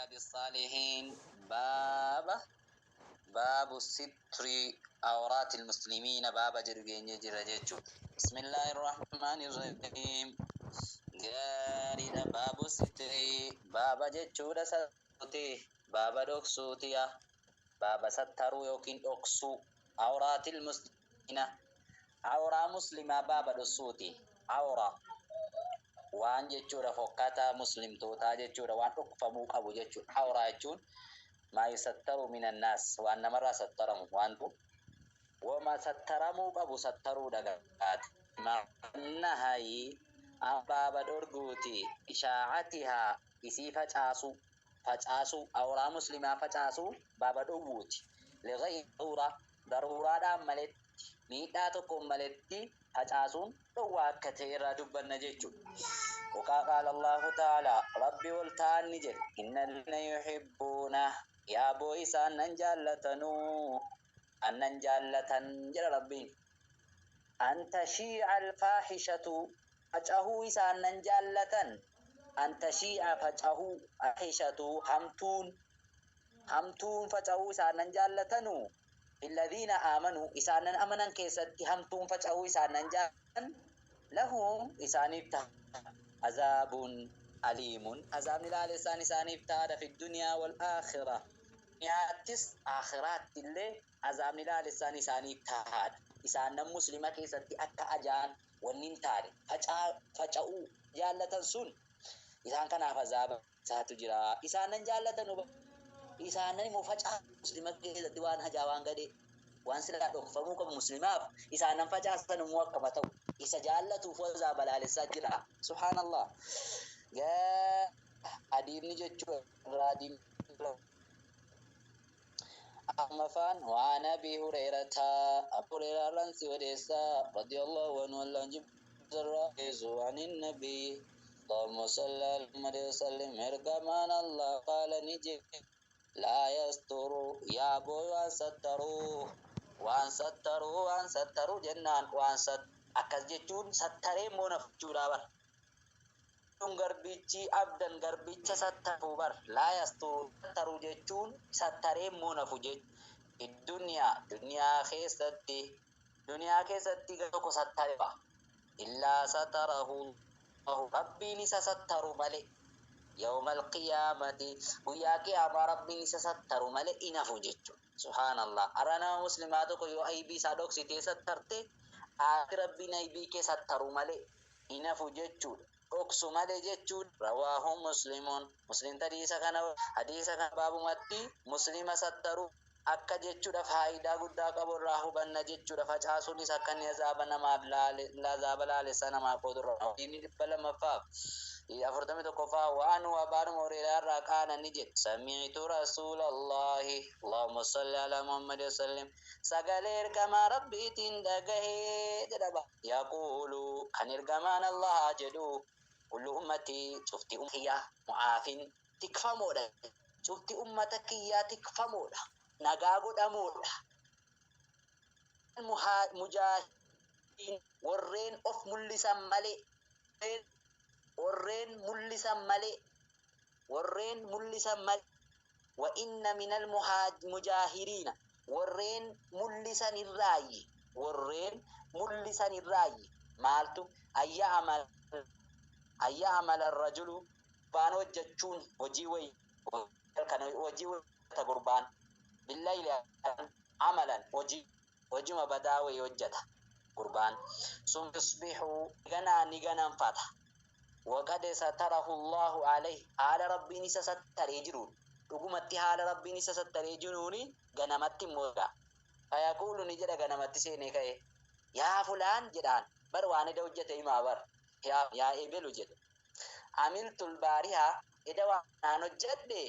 رياض الصالحين باب ستر عورات المسلمين باب جرجين جرجيتشو. بسم الله الرحمن الرحيم. Gaariidha. Baabu sitrii baaba jechuudha sattuuti baaba dhoksuutiya baaba sattaruu yookiin dhoksuu awraatil muslimiina awraa muslimaa baaba dhoksuuti. Awraa waan jechuudha fokkataa muslimtootaa jechuudha, waan dhokfamuu qabu jechuudha. Awraa jechuun maa yusattaru minannaas, waan namarraa sattaramu, waantu wama sattaramuu qabu sattaruudha. Gaati nahayi baaba dhorguuti ishaacatihaa isii facaasuu, facaasuu awraa muslimaa facaasuu baaba dhowwuuti. Ligayri daruuraa, daruuraadhaan maletti, miidhaa tokkoon maletti facaasuun dhowwaa akka ta'e irraa dubbanna jechuudha. Waqaa qaala Allahu ta'ala, Rabbi ol ta'an ni jedhe: inna alladhina yuhibbuuna, yaaboo isaan nan jaallatanuu annan jaallatan jedha Rabbiin, an tashii'a alfaahishatu facahuu isaan nan jaallatan, an tashii'a facahuu fahishatu hamtuun, hamtuun facahuu isaan nan jaallatanu, alladhiina aamanuu isaan nan amanan keessatti hamtuun facahuu isaan nan jaallatan, lahum isaaniif ta'a azaabun aliimun, azaabni laalessaan isaaniif ta'aadha, fi dunyaa wal aakhira, duniyaattis aakhiraatti illee azaabni laalessaan isaaniif ta'aadha. Isaan nan muslima keessatti akka ajaan wanni hin taane faca'uu jaallatan sun isaan kanaaf azaaba isaatu jira. Isaan nan jaallatan, isaan nan immoo facaa muslima keessatti waan hajaa, waan gadhee, waan silaa dhokfamuu qabu muslimaaf isaan nan facaasan immoo akkama ta'u isa jaallatuuf azaaba laalessaa jira. Subhaanallah. Adiimni jechuudha irraa adiimni أمفان. وعن أبي هريرة، أبو هريرة رنسي وديسا رضي الله عنه الله الرئيس عن النبي، اللهم صل عليه وسلم، إرجمان الله قال نجي: لا يستر يا أبو وان ستروا وان ستروا وان ستروا جنان وان ست akkas jechuun sattaree immoo nafuchuudha bar kun garbichi abdan garbicha sattaruu bar. Laa yasturu sattaruu jechuun sattaree immoo nafu jechuudha. Duniyaa duniyaa keessatti, duniyaa keessatti tokko sattaree ba illaa satarahu rabbiin isa sattaru malee, yawmal qiyaamati guyyaa qiyaamaa rabbiin isa sattaru malee inafu jechuudha. Subhaanallah. Arra nama muslimaa tokko yoo aybii isaa dhoksitee sattarte, ati rabbiin aybii kee sattaru malee inafu jechuudha, dhoksu malee jechuudha. Rawaahu Muslimuun. Muslim hadiisa kana. Hadiisa kana baabumatti muslima sattaru akka jechuudha faayidaa guddaa qabu irraa hubanna jechuudha. Facaasuunis akka inni azaaba namaaf azaaba laalessa namaa qoodu irraa. Inni 241ffaa waan abaanuma Hureyraa irraa qaana ni jedhe: sami'tu rasuulallaahi, allahumma salli alaa Muhammad wasallim, sagalee ergamaa rabbiitiin dhagahee jedhaba, yaquulu kan ergamaan Allahaa jedhu: kullu ummatii cufti kiyyaa mu'aafin tikfamoodha, cufti ummata kiyyaa tikfamoodha, nagaa godhamoodha, mujaahidiin warreen of mul'isan malee, warreen mul'isan malee, warreen mul'isan malee. Wa inna minal mujaahiriina warreen mul'isan irraayi, warreen mul'isan irraayi maaltu ayya amala rajulu gurbaan hojjechuun hojii wayi kan hojii hojjeta gurbaan billayli amalan hojii hojima badaa wayi hojjeta gurbaan sun yusbihu ganaa ni gananfata, waqad satarahu Allahu alayhi haala rabbiin isa sattaree jiruun, dhugumatti haala rabbiin isa sattaree jiruuni ganamatti immoo fayaquulu ni jedha ganamatti seenee ka'e: yaa fulaan jedhaan bar, waan eda hojjete himaa bar, yaa ebelu jedhe, amiltul baariha eda waan hojjedhe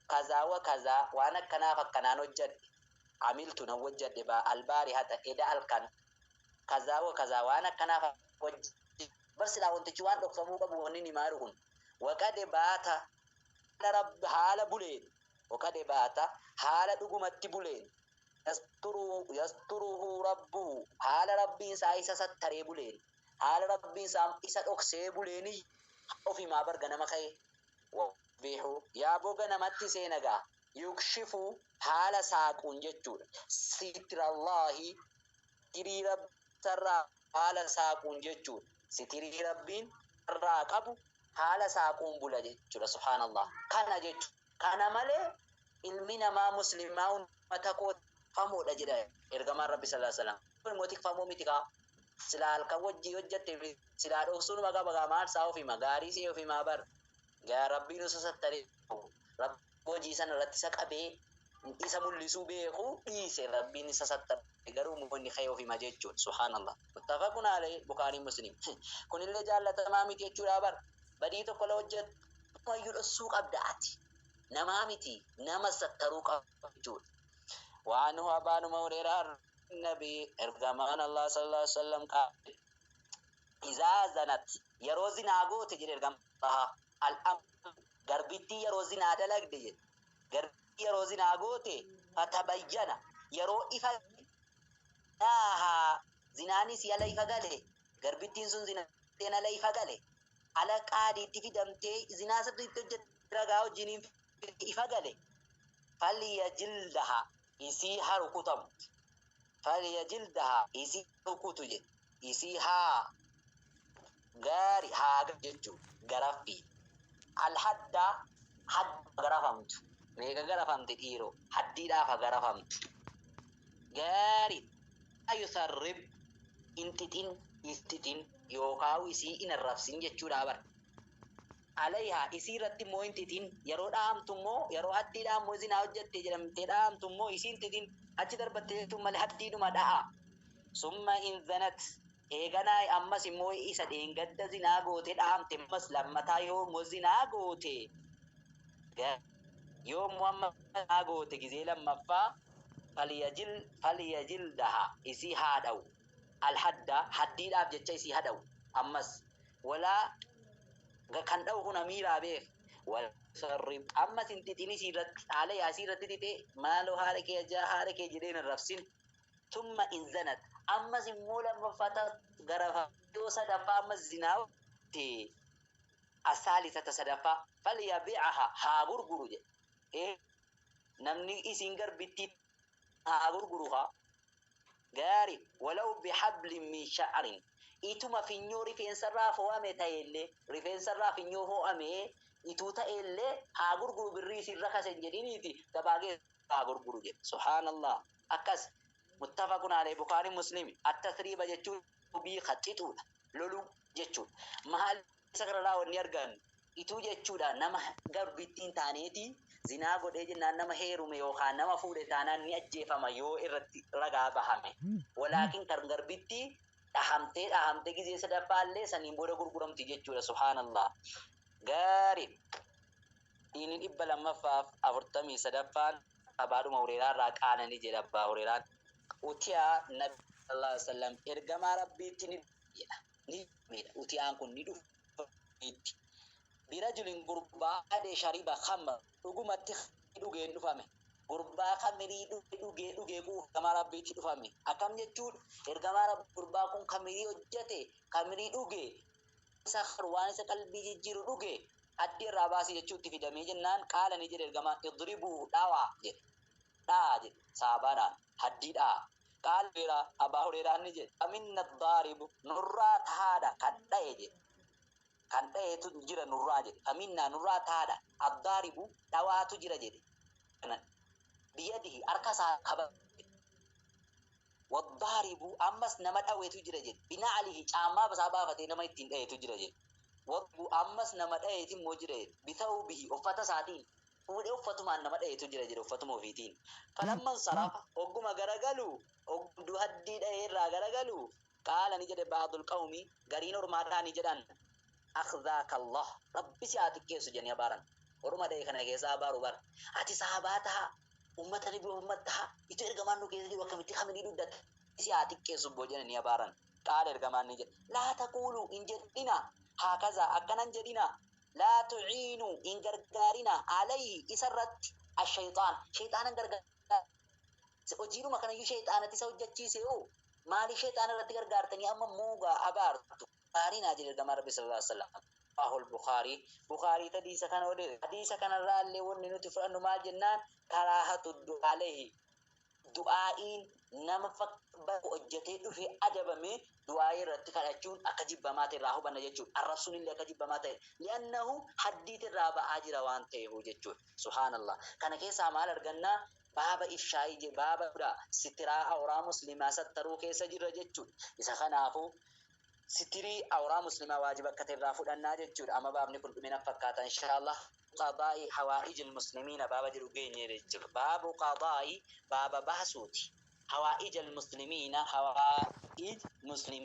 kazaa wa kazaa, waan akkanaaf akkanaan hojjedhe, amiltu nan hojjedhe ba albaarihata eda halkan kazaa wa kazaa, waan akkanaaf hojjedhe bar. Silaa wantichi waan dhokfamuu qabu wanni himaa jiru kun waqade baata haala buleen, waqade baata haala dhugumatti buleen, yasturuhu rabbuhu haala rabbiin isaa isa sattaree buleen, haala rabbiin isaa isa dhoksee buleeni of himaa bar ganama ka'e. Yusbihu yaa boga namatti seenagaa yukshifu haala saaquun jechuudha. Sitirallaahi sitirii rabbiirraa haala saaquun jechuudha. Sitirii rabbiin irraa qabu haala saaquun bula jechuudha. Subhaanallah. Kana jechuudha. Kana malee ilmi namaa muslimaa ummata koo famoodha jedha ergamaan rabbi sallallahu alaihi wasallam. Kun immoo tikfamoo miti kaa. Silaa halkan wajjii hojjatte silaa dhoksuun maqaa maqaa maal isaa ofima gaarii see ofimaa bar. Gaa rabbiin osoo sattaree rabbi hojii sana irratti isa qabee isa mul'isuu beeku dhiise rabbiin isa sattare garuu inni ka'ee ofima jechuudha. Subhaanallah. Muttafaqun alayhi Bukaarii Muslim. Kunillee jaallatamaa miti jechuudha bar. Badii tokko la hojjettu mayyuu dhoksuu qabda ati. Namaa miti nama sattaruu qabda jechuudha. وعنه أبان هريرة النبي إرجمان الله صلى الله عليه وسلم قال إذا زنت yeroo zinaa goote jedhe ergamaan الأمة garbittii yeroo zinaa dalagde jedhe garbittii yeroo zinaa goote فتبين yeroo ifa naahaa zinaanis ala ifa gale garbittiin sun zinaa ala ifa gale ala qaadiitti fidamtee zinaa sirriitti hojjette ragaa wajjiniin ifa gale فليجلدها isii haa rukutamu فليجلدها isii rukutu jedhe isii haa gaari haa jechuu garaffii الحد hadda garafamtu meeqa garafamte dhiiroo haddiidhaaf haa garafamtu gaari يثرب intixin istixin yookaan isii in arrabsin jechuudha bar عليها isii irratti immoo intixin yeroo dhahamtu immoo yeroo haddiidhaan immoo zinaa hojjette jedhamtee dhahamtu immoo isii intixin achi darbattee jechuun malee haddiidhuma dha'a. ثم إن زنت eeganaa ammas immoo isa dheengadda zinaa goote dhahamte ammas lammataa yoo immoo zinaa goote yoo immoo amma zinaa goote gizee lammaffaa فليجلدها isii haa dha'u الحد haddiidhaaf jecha isii haa dha'u ammas walaa kan dha'u kun amiiraa beek يثرب ammas hin xixin isii irratti haala yaasii irratti xixee maaloo haadha kee ajaa haadha kee jedheen hin rabsin. ثم إن زنت ammas immoo lammaffaa garafa yoo sadaffaa ammas zinaa ta'e الثالثة sadaffaa فليبعها haa gurguru jedhe. Namni isin garbittii haa gurguru haa gaari ولو بحبل من شعر ituma finyoo rifeensarraa fo'ame ta'ellee rifeensarraa finyoo fo'ame ituu ta'ellee haa gurguru birrii isin rakasen jedhiniiti gabaa keessa haa gurguru jedhe. Subhaanallah. Akkas متفق عليه Bukaarii Muslim. التثريب jechuun bii qaxxixuudha loluu jechuudha. Maal isa kanarraa wanni argannu ituu jechuudha nama garbittiin taaneeti zinaa godhee jennaan nama heerume yookaan nama fuudhe taanaan ni ajjeefama yoo irratti ragaa bahame. Walaakin kan garbittii dhahamtee dhahamtee gizee sadaffaallee saniin booda gurguramti jechuudha. Subhaanallah. Gaari. Inni 243ffaan abaadhuma Hureeraa irraa qaananii jedha abbaa Hureeraan. أتي النبي صلى الله عليه وسلم ergamaa rabbiitti ni jedha ni jedha utiyaan kun ni dhufa برجل gurbaa شرب خمر dhugumatti dhugeen dhufame gurbaa kamirii dhugee dhugee quufa ergamaa rabbiitti dhufame. Akkam jechuun ergamaa rabbi gurbaa kun kamirii hojjete kamirii dhuge isa waan isa qalbii jijjiiru dhuge addi irraa baasii jechuutti fidamee jennaan قال ni jedhe ergamaan اضربوه dhawaa jedhe dhaa jedhe saabaadhaan haddii dhaa. قال Abaa Hureeraan ni jedhe فمنا الضارب nurraa tahaadha kan dha'e jedhe kan dha'eetu jira nurraa jedhe فمنا nurraa tahaadha الضارب dhawaatu jira jedhe بيده harka isaa qaba والضارب ammas nama dhaweetu jira jedhe بنعله caammaa isaa baafatee nama ittiin dhaheetu jira jedhe ammas nama dhaheeti immoo jira jedhe بثوبه uffata isaatiin fuudhee uffatumaan nama dhaheetu jira jedhe uffatuma ofiitiin. فلما انصرف ogguma garagalu ogduu haddii dhahee irraa garagalu قال ni jedhe بعض القوم gariin ormaadhaa ni jedhan أخزاك الله rabbi si haa xiqqeessu jedhanii abaaran. Orma dhahee kana keessa abaaru bara ati sahabaa taha ummata nabi Muhammad taha itu ergamaan nu keessa jiru akkamitti kamirii dugdatti si haa xiqqeessu boo jedhanii abaaran. قال ergamaan ni jedhe لا تقولوا hin jedhina هكذا akkanan jedhina لا تعينوا hin gargaarina عليه isarratti الشيطان shayxaanan gargaar hojiidhuma kanayyuu shayxaanatti isa hojjechiise hoo maaliif shayxaana irratti gargaartanii amma muugaa abaartu gaarinaa jedhe ergamaan rabbi صلى الله عليه وسلم. Bukhari Bukhari hadiisa kana odeesse. Hadiisa kanarraa illee wanni nuti fudhannu maal jennaan? Karaahatu du'aalehi, du'aa'iin nama bakka hojjetee dhufe adabame du'aa'ii irratti kadhachuun akka jibbamaa ta'e irraa hubanna jechuudha. Arrabsuun illee akka jibbamaa ta'e, li'annahu haddiit irraa ba'aa jira waan ta'eef jechuudha. Subhaanallah. Kana keessaa maal argannaa? Baaba ifshaa'ii, baaba sitiraa awraa muslimaa sattaruu keessa jirra jechuudha. Isa kanaafuu sitirii awraa muslimaa waajiba akka ta'e irraa fudhannaa jechuudha. Amma baabni kun dhumina fakkaata, inshaallah. Qadaa'i hawaa'ijil muslimiina baaba jedhu geenye jechuudha. Baabu qadaa'i, baaba baasuuti. Hawaa'ijal muslimiina, hawaa'ij muslim,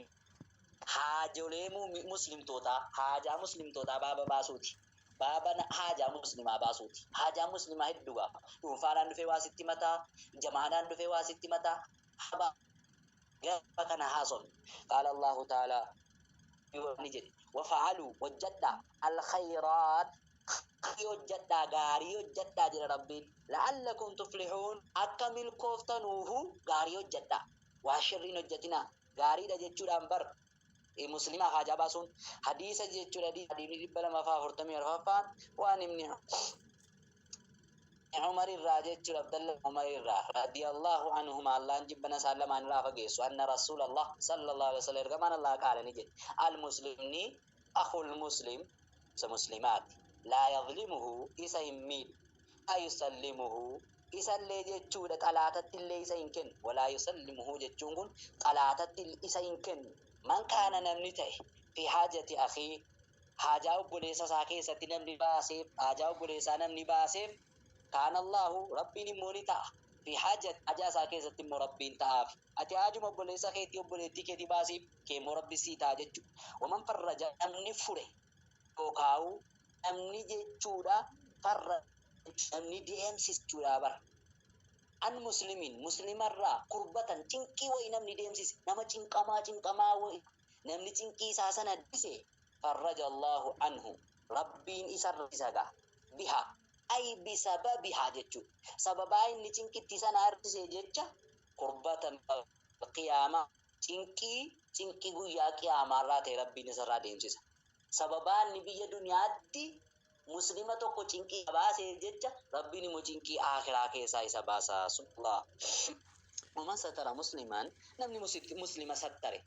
haajolee muslimtootaa, haajaa muslimtootaa baaba baasuuti. Baaba haajaa muslimaa baasuuti. Haajaa muslimaa hedduu gaafa. Dhuunfaadhaan dhufee waa sitti mataa, jamaadhaan dhufee waa sitti mataa. Gaafa kana haasofne. Qaala Allahu ta'ala ni jedhe: wafa'aluu, hojjadhaa, alkhayraat, hojjadhaa, gaarii hojjadhaa jedha Rabbiin. La'allakum tuflihuun, akka milkooftanuuhu gaarii hojjadhaa. Waa shirriin hojjetinaa. Gaariidha jechuudhaan bar muslimaa haajaa baasuun hadiisa jechuudha. Hadiisni 244ffaan waan Ibni Umar irraa jechuudha. Abdallah Umar irraa, radiyallahu anhuma, Allahan jibbana isaan lamaan irraa fageessu, anna Rasuulallah sallallahu alaihi wasallam, ergamaan Allah, qaala ni jedhe: al muslimni akhul muslim, isa muslimaati, laa yadlimuhu, isa hin miidhu, laa yusallimuhu, isallee jechuudha xalaatatti illee isa hin kennu. Walaa yusallimuhu jechuun kun xalaatatti isa hin kennu. Man kaana, namni ta'e, fi haajati akhii, haajaa obboleessa isaa keessatti namni baaseef, haajaa obboleessaa namni baaseef, kaana Allahu, Rabbiin immoo ni ta'a, fi haajati, haajaa isaa keessatti immoo Rabbiin ta'aaf. Ati haajuma obboleessa keetii, obboleettii keetii baasiif, kee immoo Rabbi sii ta'a jechuudha. Waman farraja, namni fure yookaa'u namni jechuudha, farra, namni deemsisuudha bara, an muslimiin, muslimarraa, kurbatan, cinqii wayi namni deemsise, nama cinqamaa cinqamaa wayi namni cinqii isaa sana dise, farraja Allahu anhu, Rabbiin isarra isa ga'a, biha ay bisababiha jechuudha, sababaa inni cinqitti sana harkise jecha, kurbatan qiyaamaa, cinqii cinqii guyyaa qiyaamaarraa ta'e Rabbiin isarraa deemsisa. Sababaa inni biyya duniyaatti muslima tokko cinqii baasee jecha, Rabbiin immoo cinqii akhiraa keessaa isa baasa. Subhanallah. Waman satara musliman, namni muslima sattare,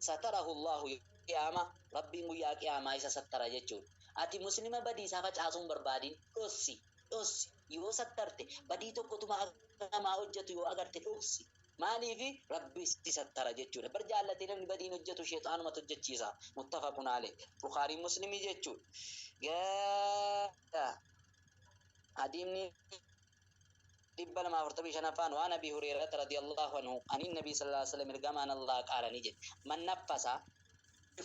satarahu Allahu qiyaama, Rabbiin guyyaa qiyaamaa isa sattara jechuudha. Ati muslima badii isaa facaasuun barbaadin, dhossi, dhossi. Yoo sattarte, badii tokkotuma namaa hojjetu yoo agarte dhossi. Maaliifi? Rabbi si sattara jechuudha. Bar jaallatee namni badiin hojjetu sheexaanumatu hojjechiisa. Muttafaqun alayh, Bukaarii Muslimii jechuudha. Hadiisni 245ffaan waan Abi Hureerata radiyallahu anhu ani nabii sallallahu alaihi wasallam, ergamaan Allah, qaala ni jedhe: man naffasa,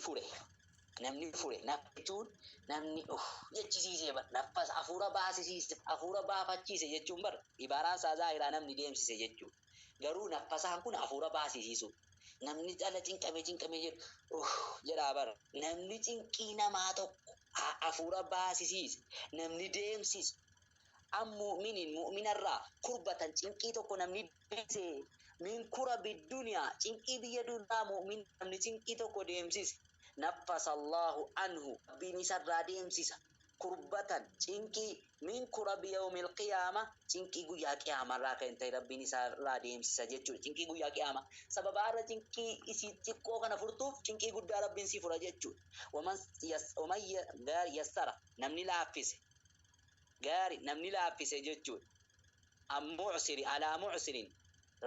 fure, namni fure, jechuun namni uf jechisiisee bar, naffasa hafuura baasisiise, hafuura baafachiise jechuun bar ibaaraan isaa zaahiraa namni deemsise jechuudha. Garuu naffasaan kun hafuura baasisiisu. Namni dhala cinqamee cinqamee jedhu uf jedhaa bar. Namni cinqii namaa tokko hafuura baasisiise, namni deemsise, an mu'minin, mu'minarraa, kurbatan, cinqii tokko namni deemsise, min kurabi duniyaa, cinqii biyya duniyaa, mu'min namni cinqii tokko deemsise, naffasa Allahu anhu, Rabbiin isarraa deemsisa, kurbatan, cinqii, min kurabi yawmil qiyaama, cinqii guyyaa qiyaamarraa kan ta'e Rabbiin isarraa deemsisa jechuudha. Cinqii guyyaa qiyaama sababa irra cinqii isii xiqqoo kana furtuuf cinqii guddaa Rabbiin si fura jechuudha. Waman yassara, namni laaffise, gaari, namni laaffise jechuudha, an mu'siri, alaa mu'sirin,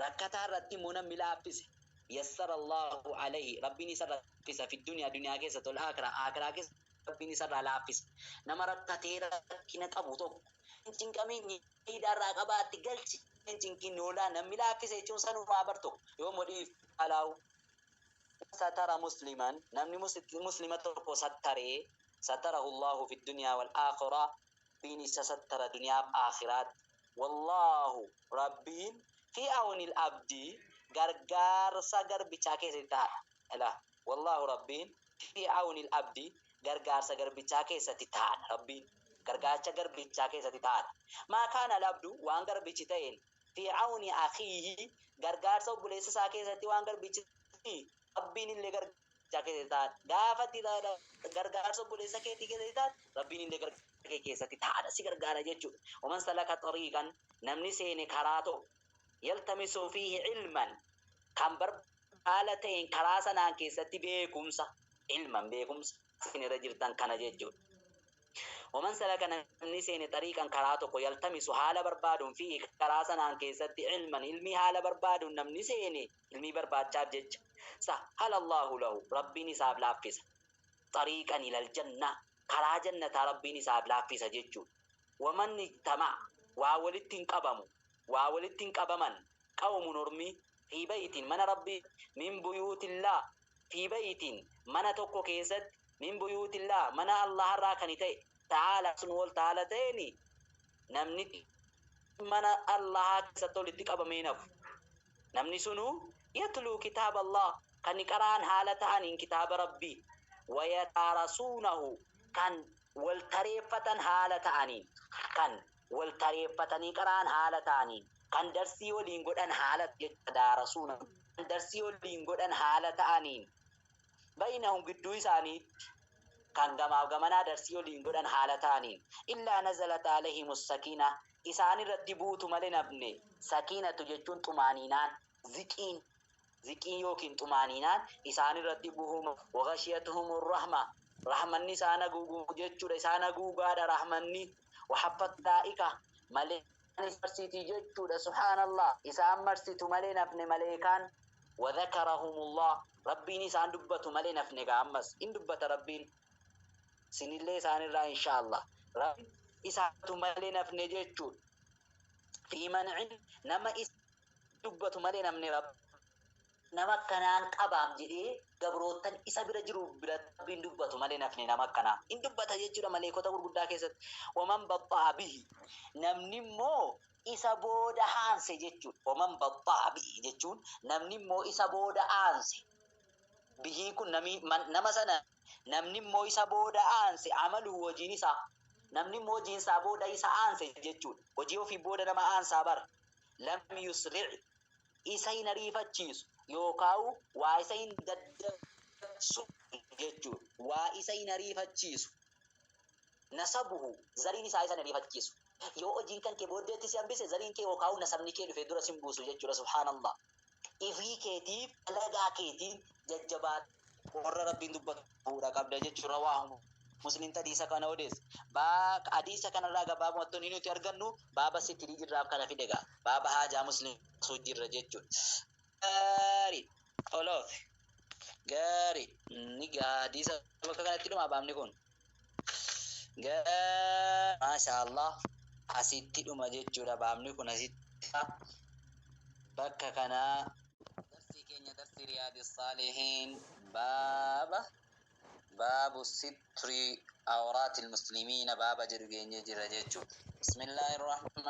rakkataa irratti immoo namni laaffise, yassara Allahu alayhi, Rabbiin isarra laaffisa, fi duniyaa, duniyaa keessa, tol aakiraa, aakiraa keessa Rabbiin isarraa laaffisa. Nama rakkatee rakkina qabu tokko cinqamee hidhaarraa qabaatti galchi cinqiin oolaa namni laaffise jechuun sanumaa bar tokko yoo modhiif alaawu. Satara musliman, namni muslima tokko sattaree, satarahu Allahu fi dunyaa wal aakiraa, Rabbiin isa sattara duniyaaf aakhiraatti. Wallaahu, Rabbiin, fi awnil abdii, gargaarsa garbichaa keessatti ta'a. Ila wallaahu, Rabbiin, fi awnil abdii, gargaarsa garbichaa keessatti ta'adha. Rabbiin gargaarsa garbichaa keessatti ta'adha. Maa kaana al-abdu, waan garbichi ta'een, fi awni akhiihi, gargaarsa obboleessa isaa keessatti waan garbichi, Rabbiin illee gargaarsa obboleessichaa keessatti ta'a. Gaafa ati gargaarsa obboleessa keetii keessatti taate, Rabbiin illee gargaarsa kee keessatti ta'aadha, si gargaara jechuudha. Waman salaka xariiqan, namni seene karaa tokko, yaltamisu fiihi ilman, kan haala ta'een karaa sanaan keessatti beekumsa, ilman beekumsa isin irra jirtan kana jechuudha. Waman salaka, namni seene, xariiqan karaa tokko, yaltamisu haala barbaaduun, fi karaa sanaan keessatti, ilman ilmii haala barbaaduun namni seene ilmii barbaachaaf jecha, sahhala Allahu lahu, Rabbiin isaaf laaffisa, xariiqan ilal janna, karaa jannataa Rabbiin isaaf laaffisa jechuudha. Waman ijtama'a, waa walitti hin qabamu, waa walitti hin qabaman, qawmun ormi, fi baytin mana Rabbii, min buyuutillaa, fi baytin mana tokko keessatti, min buyuutillaa mana Allah irraa kan ta'e, ta'aala sun wal ta'aala ta'eni, namni mana Allah keessatti walitti qabamee nafu, namni sunu, yatluu kitaaba Allah, kan qaraan haala ta'aniin kitaaba Rabbii, wayataarasuunahu, kan wal tareeffatan haala ta'aniin, kan wal tareeffatanii qaraan haala ta'aniin, kan darsii waliin godhan haala daarasuuna, kan darsii waliin godhan haala ta'aniin, baynahum gidduu isaaniitti kan gamaaf gamanaa darsii waliin godhan haala ta'aniin, illaa nazalat alayhimus sakiina, isaan irratti buutu malee nafne. Sakiinatu jechuun xumaaniinaan, ziqiin, ziqiin yookiin xumaaniinaan isaan irratti buhuma. Wagashiyatuhum rahma, rahmanni isaan haguugu jechuudha, isaan haguugaadha rahmanni. Wahaffat daa'ika malee marsitii jechuudha. Subhaanallah, isaan marsitu malee nafne maleekaan. Wadhakarahumullah, Rabbiin isaan dubbatu malee nafne. Gaa ammas in dubbata Rabbiin sinillee isaanirraa, inshaallah. Rabbiin isaatu malee nafne jechuudha. Fi man nama isa dubbatu malee namni Rabbi nama akkanaan qabaam jedhee gabroottan isa bira jiru bira Rabbiin dubbatu malee nafne, nama akkanaa in dubbata jechuudha maleekota gurguddaa keessatti. Waman baxxa'a bihi, namni immoo isa booda haanse jechuudha. Waman baxxa'a bihi jechuun namni immoo isa booda aanse, bihii kun nama sana, namni immoo isa booda aanse, amalu hojiin isaa, namni immoo hojiin isaa booda isa aanse jechuudha. Hojii ofii booda nama aansaa bara. Lam yusric, isa hin ariifachiisu yookaan waa isa hin daddabsu jechuudha. Waa isa hin ariifachiisu. Nasabuhu, zariin isaa isa hin ariifachiisu. Yoo hojiin kan kee booddeetti si hambise, zariin kee yookaan nasabni kee dhufee dura sin buusu jechuudha. Subhaanallah. Ifii keetiif dalagaa keetiin jajjabaa warra Rabbiin dubbatu fuudha qabda jechuudha. Rawaahu Muslim hadiisa kana odeesse. Baaka hadiisa kanarraa gabaabumatti wanti nuti argannu, baaba sitirii jirraaf kana fide gaa. Baaba haajaa Muslim jirra jechuudha. Gaarii. Oloof. Gaarii. Ni gaa hadiisa bakka kanatti dhuma baabni kun. Gaarii. Maasha Allah. Asitti dhuma jechuudha baabni kun asitti. Bakka kanaa. Darsii keenya, darsii Riyaadi Saalihiin, baaba baabu sitri awraati almuslimiina baaba jedhu geenye jira jechuudha. Bismillaahi rahmaan